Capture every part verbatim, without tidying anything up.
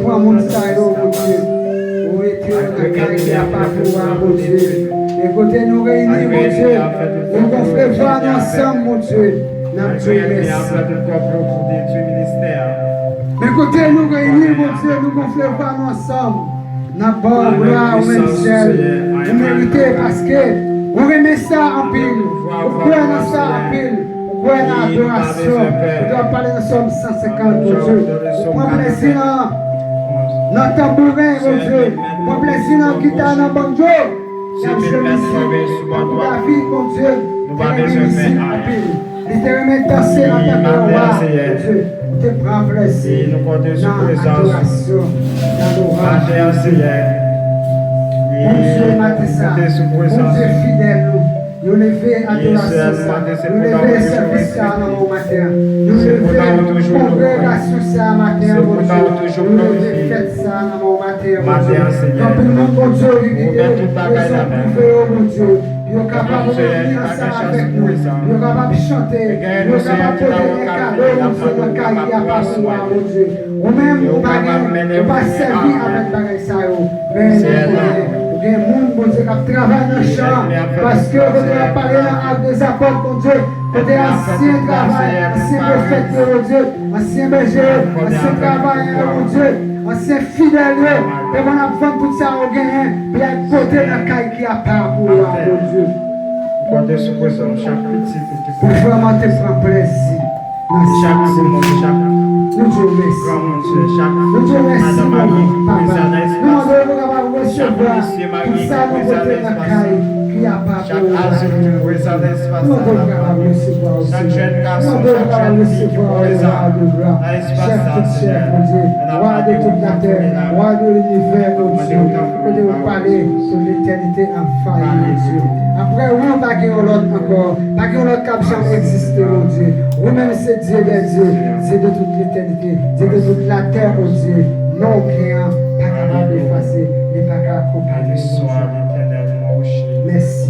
Pran moun sa yo, Bondye. Ou mete yo nan kay ki apa pou ou a, Bondye. E kote nou reyini, Bondye, nou gonfle vwa nou ansanm, Bondye. N ap di w mèsi. Men kote nou reyini, Bondye, nou gonfle vwa nou ansanm. N ap ba w glwa, ou menm sèl. Ou merite, paske ou renmen sa anpil. Ou kwè nan sa anpil. Ou kwè nan adorasyon. Ou te ap pale nan Sòm san senkant, Bondye. Ou pran plezi nan, nan tanbouren, Bondye. Ou pran plezi nan gita, nan banjo. Y ap jwe mizik. Tankou David, Bondye, te renmen mizik anpil. Li te renmen danse antanke wa, Bondye. Ou te pran plezi nan adorasyon, nan lwanj, Bondye. Bondye, maten sa, Bondye fidèl nou, nou leve adorasyon sa, nou leve sèvis sa nan men w maten an. Nou leve kongregasyon sa maten an, Bondye. Nou leve fèt sa nan men w maten an, Bondye. Gen anpil moun, Bondye, ki kite rezon prive yo, Bondye. Yo kapab reyini ansanm avèk nou. Yo kapab chante. Yo kapab pote de kado, Bondye, nan kay ki apa pou ou a, Bondye. Ou menm, ou pa gen, ou pa sèvi avèk bagay sa yo. Men, ou konnen, ou gen moun, Bondye, k ap travay nan chan an. Paske kote w ap pale nan Ak dè Apot, Bondye, kote ansyen travay, ansyen pwofèt yo, Bondye, ansyen bèje yo, ansyen travayè yo, Bondye, ansyen fidèl yo, te konn ap vann tout sa yo genyen, pou y al pote nan kay ki apa pou ou a, Bondye. Ou vrèman te pran plezi nan sa, Bondye. Nou di w mèsi. Nou di w mèsi, Bondye, Papa. Nou mande w pou w kapab resevwa tout sa nou pote nan kay ki apa pou ou, Bondye. Nou mande w pou w kapab resevwa w, Senyè. Nou mande w pou w kapab resevwa w, Wa de glwa. Chèf tout chèf, Bondye, Wa de tout latè, Wa de linivè, Bondye, kote ou pale pou letènite anvayi, Bondye. Apre ou, pa gen yon lòt ankò, pa gen yon lòt k ap janm egziste, Bondye. Ou menm se Dye dè dye, Dye de tout letènite, Dye de tout latè, Bondye. Non w gen an pa kapab efase, li pa ka konpare, Bondye. Mèsi.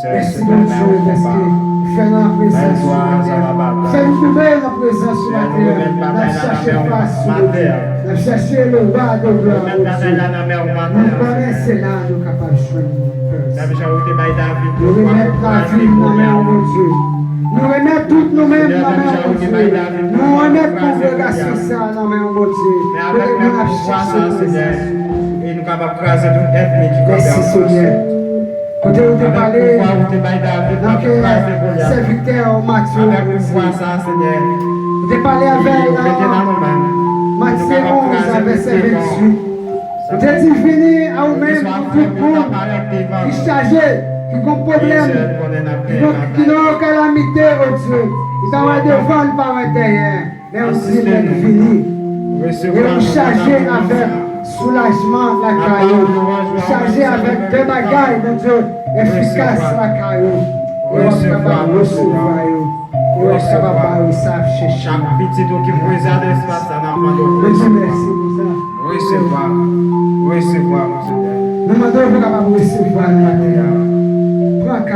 Mèsi, Bondye, paske ou fè nou an prezans sou latè. Ou fè nou koube an prezans sou latè. N ap chache fas ou, Bondye. N ap chache le Wa de glwa, Bondye. Nou konnen se la nou kapab jwenn pè. Nou remèt lavi n nan men w, Bondye. Nou remèt tout nou menm nan men w, Bondye. Nou remèt kongregasyon sa a nan men w, Bondye. Kote nou ap chache prezans ou. Mèsi, Senyè. Kote ou te pale nan kè sèvitè w Matye, Bondye. Ou te pale avè l nan Matye onz, vèsè venntuit. Ou te di, vini a ou menm, tout moun ki chaje, ki gon pwoblèm, ki gon, ki nan yon kalamite, o Dye. Li pa wè devan, li pa wè dèyè. Men ou di, men vini. E ou chaje avèk soulajman lakay ou. Ou chaje avèk bèl bagay, Bondye, efikas lakay ou. E w ap kapab resevwa yo. E w ap kapab ba yo sa y ap chèche. Chak pitit ou ki prezan nan espas la, n ap mande w. Nou di mèsi pou sa. Resevwa. Resevwa, Senyè. Nou mande w pou w kapab resevwa nou maten an. Pran ka.